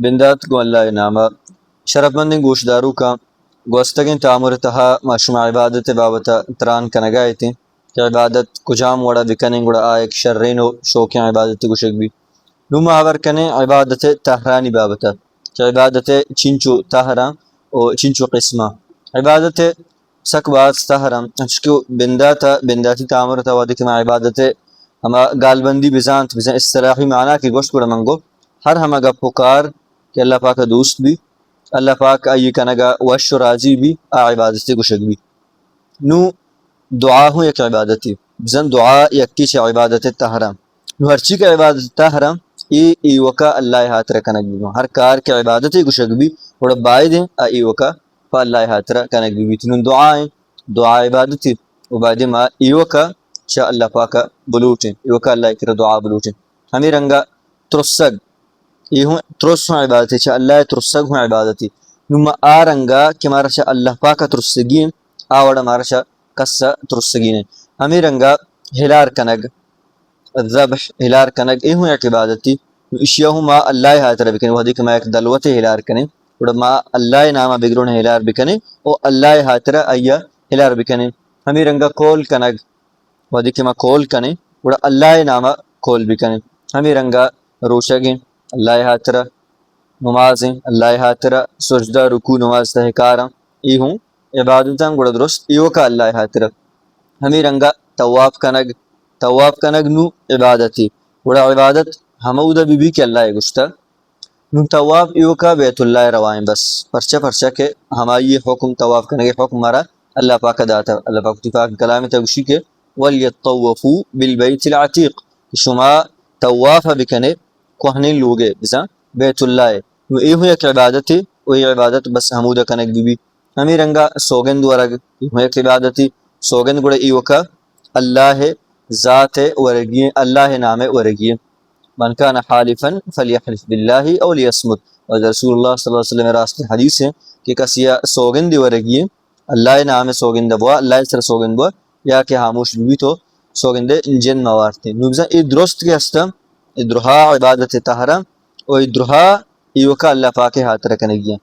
بندات گوں اللہ ءِ نام ءَ۔ شرفمندیں گوشداروکاں، گوستگیں تامر ءِ تہا ما شما عبادت ءِ بابت ءَ تران کنگ ءَ اتیں کہ عبادت کجام وڑ ءَ بکنیں گڑا آ یک شریں ءُ شوکیں عبادتے گوشگ بیت۔ نوں ما ہبر کنیں عبادت ءِ تہرانی بابت ءَ کہ عبادت ءِ چنچو تہراں ءُ چنچو قسماں۔ عبادت ءِ سک باز تہر انت، انچوش کہ بندات ءَ، بنداتی تامر ءِ تہا وہدے کہ ما عبادت ءِ ہما گالبندی بزانت، بزاں اصطلاحی معنی کہ گوشت گڑا من گوں ہر ہما گپ ءُ کار کہ اللہ پاک ءَ دوست بی، اللہ پاک آئی ءِ کنگ ءَ وش ءُ راضی بی، آ عبادتے گوشگ بی۔ نوں دعا ہوں یک عبادتے، بزاں دعا یکے چہ عبادت ءِ تہراں۔ نوں ہرچی کہ عبادت ءِ تہراں، اے ایوک ءَ اللہ ءِ ہاتر ءَ کنگ بی۔ ہر کار کہ عبادتے گوشگ بی، گڑا باید ایں آ ایوک ءَ پہ اللہ ءِ ہاتر ءَ کنگ بہ بیت۔ نوں دعا ایں، دعا عبادتے، ءُ باید ایں ما ایوک ءَ چہ اللہ پاک ءَ بلوٹیں، ایوک ءَ اللہ ءِ کرا دعا بلوٹیں۔ ہمے رنگ ءَ ترسگ، اے ہوں ترس ہوں عبادتے، چہ اللہ ءَ ترسگ ہوں عبادتے۔ نوں ما آ رنگ ءَ کہ مارا چہ اللہ پاک ءَ ترسگی ایں، آ وڑ ءَ مارا چہ کس ءَ ترسگی نہ ایں۔ ہمے رنگ ءَ ہلار کنگ، ذبح، ہلار کنگ، اے ہوں یک عبادتے۔ نوں ایشی ءَ ہوں ما اللہ ءِ ہاتر ءَ بکنیں۔ وہدے کہ ما یک دلوتے ہلار کنیں، گڑا ما اللہ ءِ نام ءَ بگرونیں ہلار بکنیں ءُ اللہ ءِ ہاتر ءَ آئی ءَ ہلار بکنیں۔ ہمے رنگ ءَ قول کنگ، وہدے کہ ما قول کنیں، گڑا اللہ ءِ نام ءَ قول بکنیں۔ ہمے رنگ ءَ روچگ ایں اللہ ءِ ہاتر ءَ، نماز ایں اللہ ءِ ہاتر ءَ، سجدہ، رکوع، نماز ءِ تہا کاراں، اے ہوں عبادتاں، گڑا درست ایوک ءَ اللہ ءِ ہاتر ءَ۔ ہمے رنگ ءَ طواف کنگ، طواف کنگ نوں عبادتے، گڑا عبادت ہمودا بہ بی کہ اللہ ءَ گوشتہ۔ نوں طواف ایوک ءَ بیت اللہ ءَ روائیں بس، پرچہ، پرچہ کہ ہمائی ءِ حکم، طواف کنگ ءِ حکم مارا اللہ پاک ءَ داتہ۔ اللہ پاک وتی پاک کلام ءِ تہا گوشی کہ وَلْيَطَّوَّفُوا بِالْبَيْتِ الْعَتِيقِ، کہ شما طواف ءَ بکنے کوہنیں لوگ ءَ، بزاں بیت اللہ ءَ۔ نوں اے ہوں یک عبادتے، ءُ اے عبادت بس ہمودا کنگ بہ بی۔ ہمے رنگ ءَ سوگند ورگ، اے ہوں یک عبادتے۔ سوگند گڑا ایوک ءَ اللہ ءِ ذات ءِ ورگی ایں، اللہ ءِ نام ءِ ورگی ایں۔ مَنْ كَانَ حَالِفًا فَلْيَحْلِفْ بِاللَّهِ أَوْ لِيَصْمُتْ۔ حضرت رسول اللہ صلی اللہ علیہ وسلم ءِ راستیں حدیث ایں کہ کسے ءَ سوگندے ورگی ایں، اللہ ءِ نام ءِ سوگند بوا، اللہ ءِ سر ءَ سوگند بوا، یا کہ ہاموش بہ بیت ءُ سوگند ءِ جند مہ وارت۔ نوں بزاں اے درست کہ ہستاں، اے درہا عبادت ءِ تہراں ءُ اے درہا ایوک ءَ اللہ پاک ءِ ہاتر ءَ کنگی ایں۔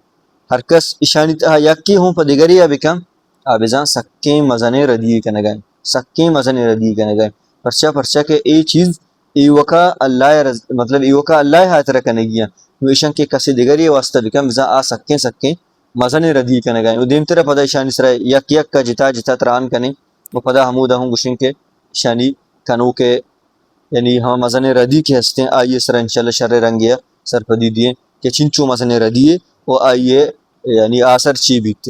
ہر کس ایشانی تہا یکے ہوں پہ دگرے ءَ بکن، آ بزاں سکیں مزنیں ردی یے کنگ ءَ ایں، سکیں مزنیں ردی یے کنگ ءَ ایں۔ پرچا؟ پرچا کہ اے چیز ایوک ءَ اللہ ءِ رض-، مطلب ایوک ءَ اللہ ءِ ہاتر ءَ کنگی ایں۔ نوں ایشاں کہ کسے دگرے ءِ واسطہ بکن، بزاں آ سکیں، سکیں مزنیں ردی یے کنگ ءَ ایں۔ ءُ دیمتر ءَ پدا ایشانی سرا یک یک ءَ جتا جتا تران کنیں ءُ پدا ہمودا ہوں گوشیں کہ ایشانی کنوک ءِ، یعنی ہما مزنیں ردی کہ ہستیں، آئی ءِ سرا انشاءاللہ شریں رنگے ءَ سرپدی دئیں کہ چنچو مزنیں ردی یے ءُ آئی ءِ یعنی آسر چی بیت۔